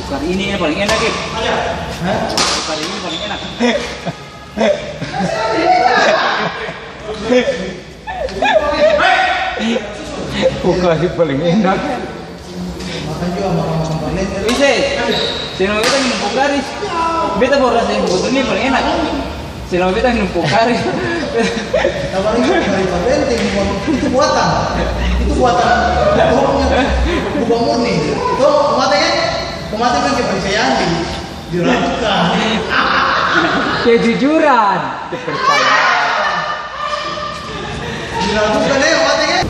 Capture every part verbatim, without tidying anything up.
Pukar ini yang paling enak, eh. Hah? Pukar ini paling enak. Pukari paling enak. Bisa, selama beta minum Pukari, beta baru rasa yang botol ini paling enak. Selama beta minum Pukari. Apalagi Pukari Pabenteng, itu buatan. Itu buatan bohongnya. Bukan murni. Tuh, mata kan? Mata kan kepercayaan di Diragukan. Kejujuran, kepercayaan. Diragukan, eh, mati, kan?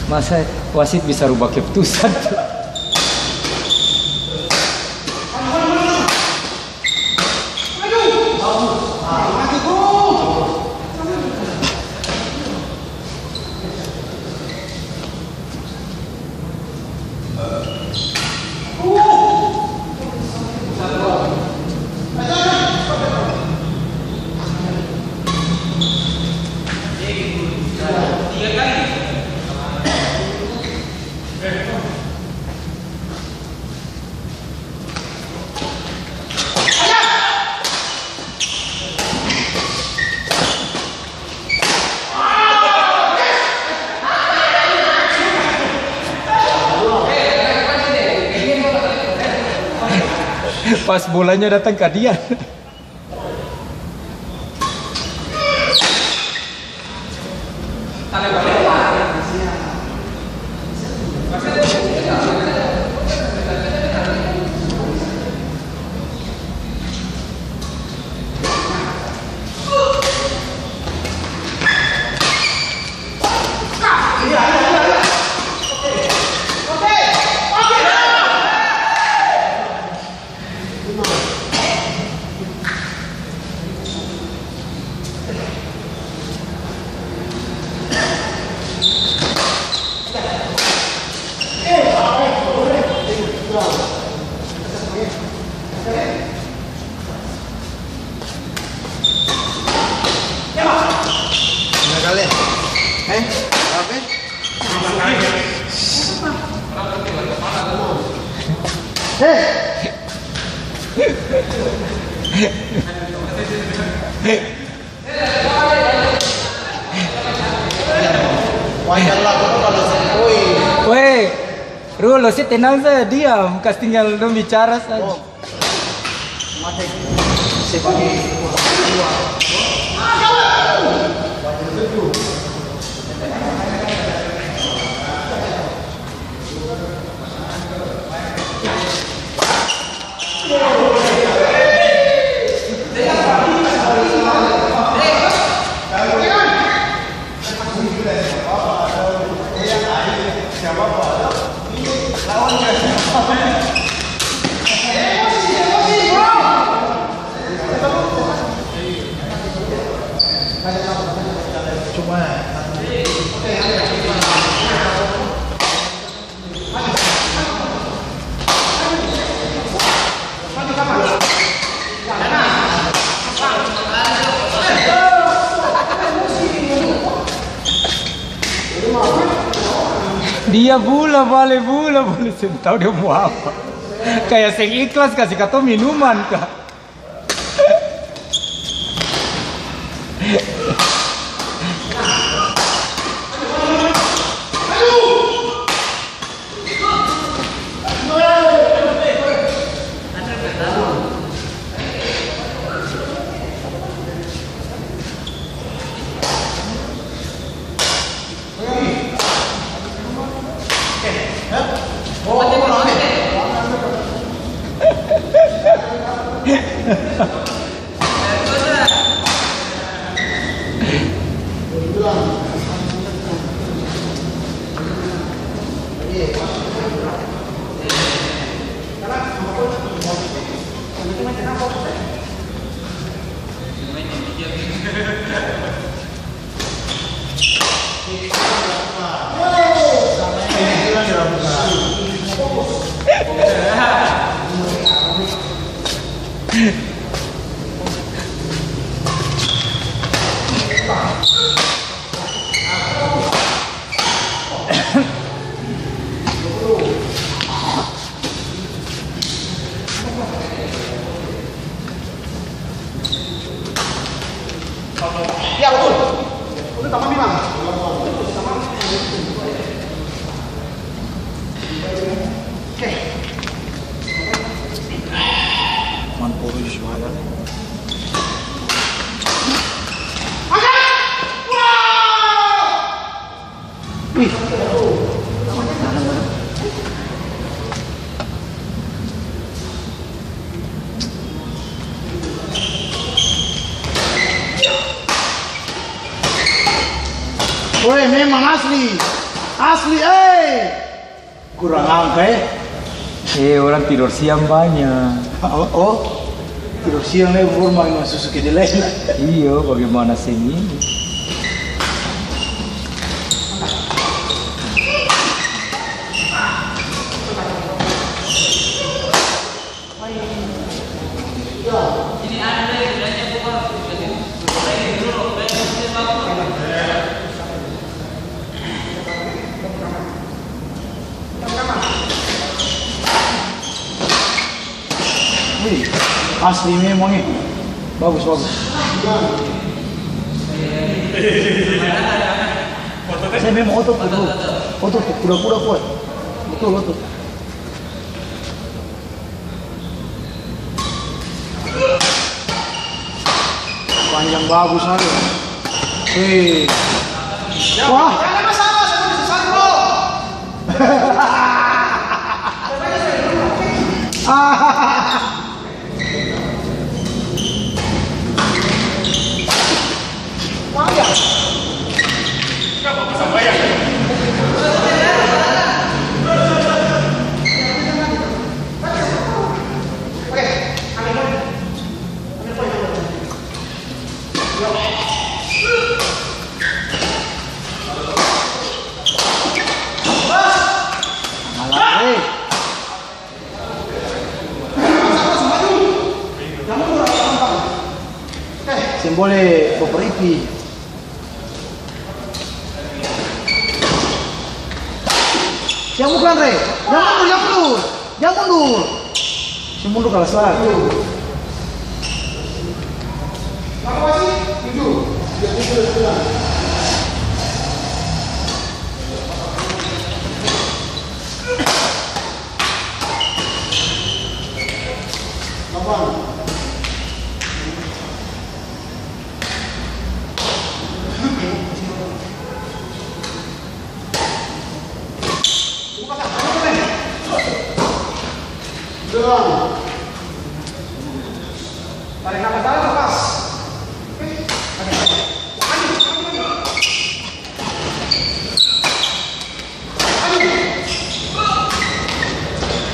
Masa wasit bisa rubah keputusan? Pas bolanya datang ka dia. Berapa kali? Eh? Berapa? Wajar lah, kalo, kalo seng poin. Weh, Rul, ose tenang saja, diam. Kas tinggal dong bicara saja. Oh. Mate. Sebagai orang tua. Wajar betul. Dia bula bale, bula bale, seng tau dia mo apa. Kaya seng ikhlas kasi katong minuman ka. Ya, betul. Betul, tamang bilang. Oke. Angkat! Wah! Wih. Weh, memang asli. Asli, eh. Kurang angka, eh. Eh, orang tidor siang banya. Oh, oh. Tidor siang lai, baru maeng susu kedelai. Iyo, bagaimana seng ini? Wih, asli memang, eh. Bagus, bagus. Saya memang otot, bro. Otot, kuda-kuda kuat. Betul, otot. Panjang bagus ada. Wih. Wah. Seng boleh over ipi. Jang mukul, Andre. Jang mundur, jang mundur. Jang mundur. Jang mundur kalas lai.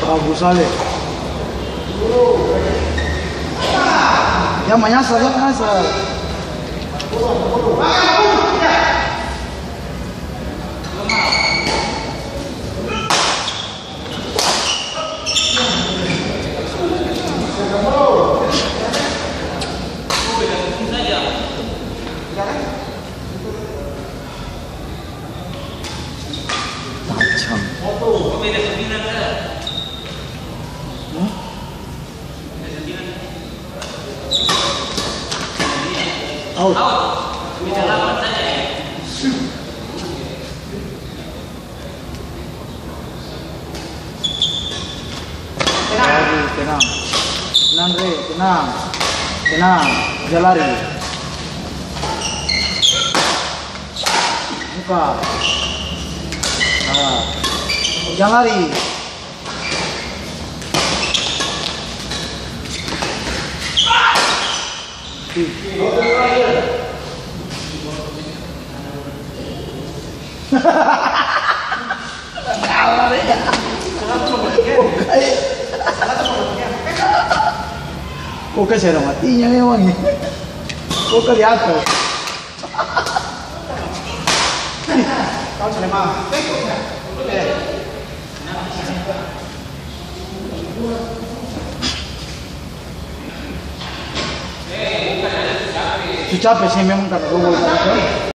Bagus ale. Jang manyasal, jang manyasal. Tajam. Hah? Out. Lari, tenang. Tenang, Re, tenang. Tenang, ja lari. Muka. Ah. Jang lari. Kok kasi ada matinya memang ni? Kok kali atas? Su cape sih memang karna dua gol.